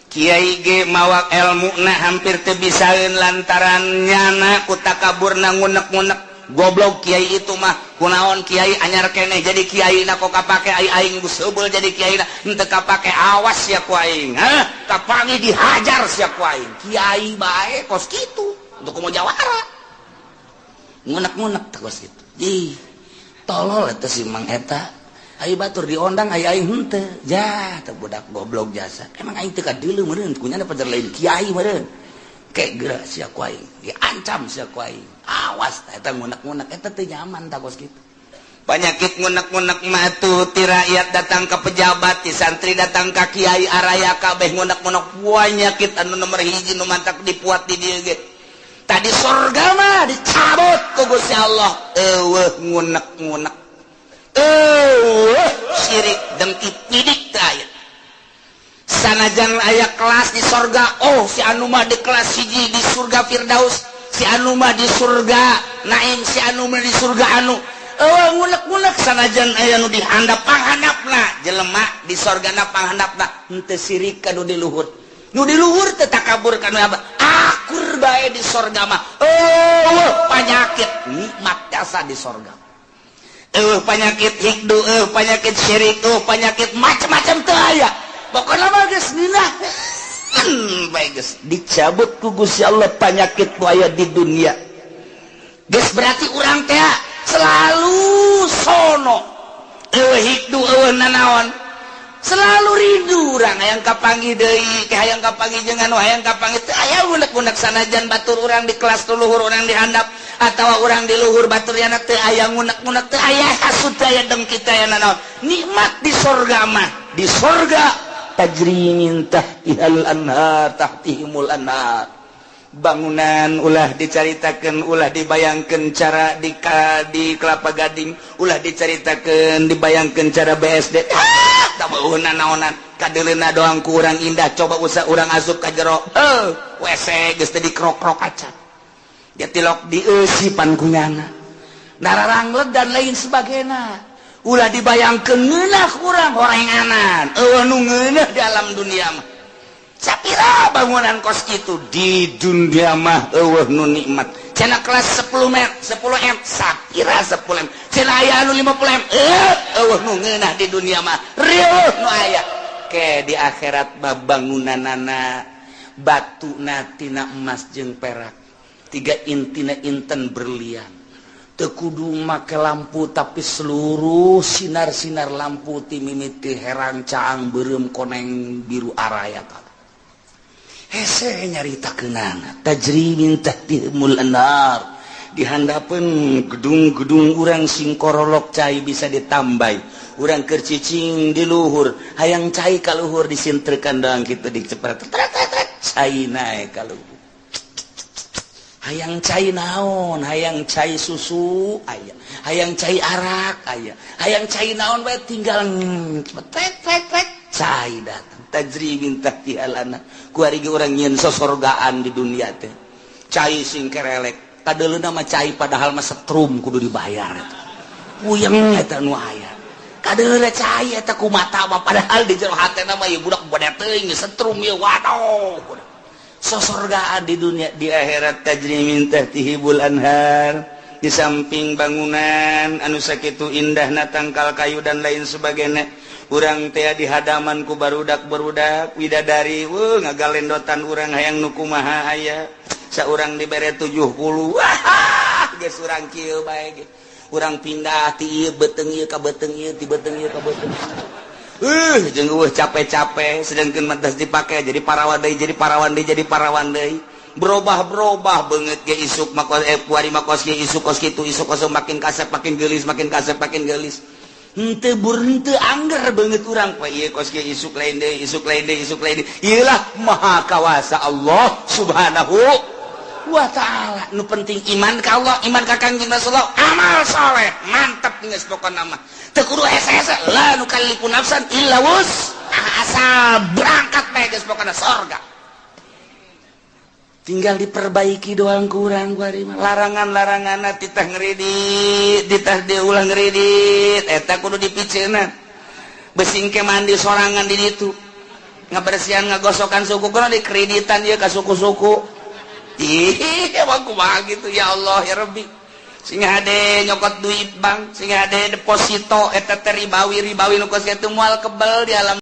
Kiai ge mawa ilmu na hampir teu bisaeun lantaran nyana ku takaburna, ngunek-ngunek. Goblok kiai itu mah, kunaon kiai anyar keneh jadi kiai na kok kapake, ai aing geus heubeul jadi kiai na henteu kapake, awas sia ku aing, hah, kapangi dihajar sia ku aing. Kiai bae kos kitu untuk komo jawara ngunek-ngunek teh kos kitu. Ih, tolol eta si Mang eta. Ayo batur diondang, ayo aing henteu ja teh, budak goblok jasa. Emang aing teu kadeuleu meureun kunyana pajar lain kiai meureun, kayak gerak sia ku aing, diancam sia ku aing, awas. Eta ngunek-ngunek eta teu nyaman tah kos kitu. Penyakit ngunek-ngunek mah tuh ti rakyat datang ke pejabat, ti santri datang ke kiai, araya kabeh ngunek-ngunek. Penyakit anu nomor hiji nu mantak dipuat di dieu ge. Tadi surga mah dicabut ku Gusti Allah, eueuh ngunek-ngunek, eueuh syirik dengki pidik teu aya. Sanajan aya kelas di sorga, oh, si anu mah di kelas hiji di surga Firdaus, si anu mah di surga Naim, si anu mah di surga anu, eueuh ngunek-ngunek. Sanajan aya nu dihandap panghandapna, jelema di sorgana panghandapna henteu sirik ka nu di luhur, nu di luhur teu takabur ka nu abah, akur bae di sorga mah. Eueuh panyakit, nikmat jasa di sorga. Eueuh panyakit hikdu, eueuh panyakit syirik, eueuh panyakit macam-macam teu aya. Pokoknya mah geus ngeunah bae, geus dicabut ku Gusti Allah panyakit nu aya di dunia. Geus berarti urang teh selalu sono, eueuh hikdu, eueuh nanaon, selalu rindu urang hayang kapanggih deui, ke hayang kapanggih jeung anu hayang kapanggih, teu aya unek-unek. Sanajan batur urang di kelas luhur, urang di handap atawa urang di luhur batur yana, teu aya ngunek-ngunek, teu aya hasud, teu aya dengki, teu aya nanaon. Nikmat di sorga mah. Di sorga tajri min tahtihal anhar, tahtihimul anhar. Bangunan ulah dicaritakan, ulah dibayangkan cara di Kelapa Gading, ulah dicaritakan, dibayangkan cara BSD, ah, tak naonan kadeleuna doang kurang indah. Coba usah urang asup ka jero, eh, WC geus teh dikrok-krok acan dia tilok dieusipan kunyana nararangleg dan lain sebagainya. Ulah dibayangkeun ngeunah kurang horenganan, eueuh nu ngeunah di alam dunia mah. Sapira bangunan kos itu di dunia mah eueuh nu nikmat. Cenah kelas 10 m, 10 m, sapira 10 m, cenah aya anu 50 m, eh, eueuh nu ngeunah di dunia mah, rieuh nu aya ke di akhirat mah. Bangunanana batuna tina emas jeung perak, tiga intina inten berlian. Teu kudu make lampu, tapi seluruh sinar-sinar lampu ti mimiti herang, caang, beureum, koneng, biru, araya hese nyaritakeunana. Tajri min tahtihimul anhar. Di handapeun gedung-gedung urang sing korolok, cai bisa ditambah. Urang keur cicing di luhur, hayang cai ka luhur, disintrekan doang kitu, dicepret, cai naek ka luhur. Hayang cai naon, hayang cai susu aya, hayang cai arak aya, hayang cai naon bae tinggal tet tet tet, cai datang. Tajri min tahtihal anhar. Kuari ge urang nyieun sosorgaan di dunia teh, cai sing kerelek kadeuleuna mah cai, padahal mah setrum kudu dibayar eta, puyeng eta nu aya. Kadeuleuna cai eta ku mata mah, padahal di jero hatena mah ieu budak bode teuing setrum ieu. Waduh, sosorgaan di dunia. Di akhirat tajri min tahtihimul anhar. Di samping bangunan anu sakitu indahna, tangkal kayu dan lain sebagainya, urang teh di hadaman ku barudak barudak widadari, wuh, ngagalendotan. Urang hayang nu kumaha aya, saurang dibere 70, wah, geus urang kieu bae ge. Urang pindah ti ieu beuteung ieu ka beuteung ieu, ti beuteung ieu ka beuteung jeung eueuh capek-capek, sedangkan mah dipake jadi parawan deui, jadi parawan deui, jadi parawan deui, berubah-berubah banget ge. Isuk mah eh, kuari mah kos ge, isuk kos kitu, isuk kos makin kasep makin geulis, makin kasep makin geulis, henteu bur henteu angger banget urang poe ieu kos ge, isuk lain deui, isuk lain deui, isuk lain deui. Ieu lah maha kawasa Allah Subhanahu wa Ta'ala. Nu penting iman ka Allah, iman ka Kangjeng Rasulullah, amal soleh, mantap geus pokona mah. Teu kudu hese-hese, la nukallifu nafsan illa wus, asal berangkat bae geus pokona sorga. Tinggal diperbaiki doang kurang. Larangan-larangan, titah ngeridit, titah diulang ngeridit, eta kudu dipiceunan. Besing ke mandi sorangan di ditu, ngabersihan, ngagosokan suku, kudu dikreditan dia ka suku-suku. Ih, emang kumaha gitu? Ya Allah, ya Rabbi. Sing hade nyokot duit bank, sing hade deposito, eta teh ribawi. Ribawi nu kos kitu moal kebel di alam.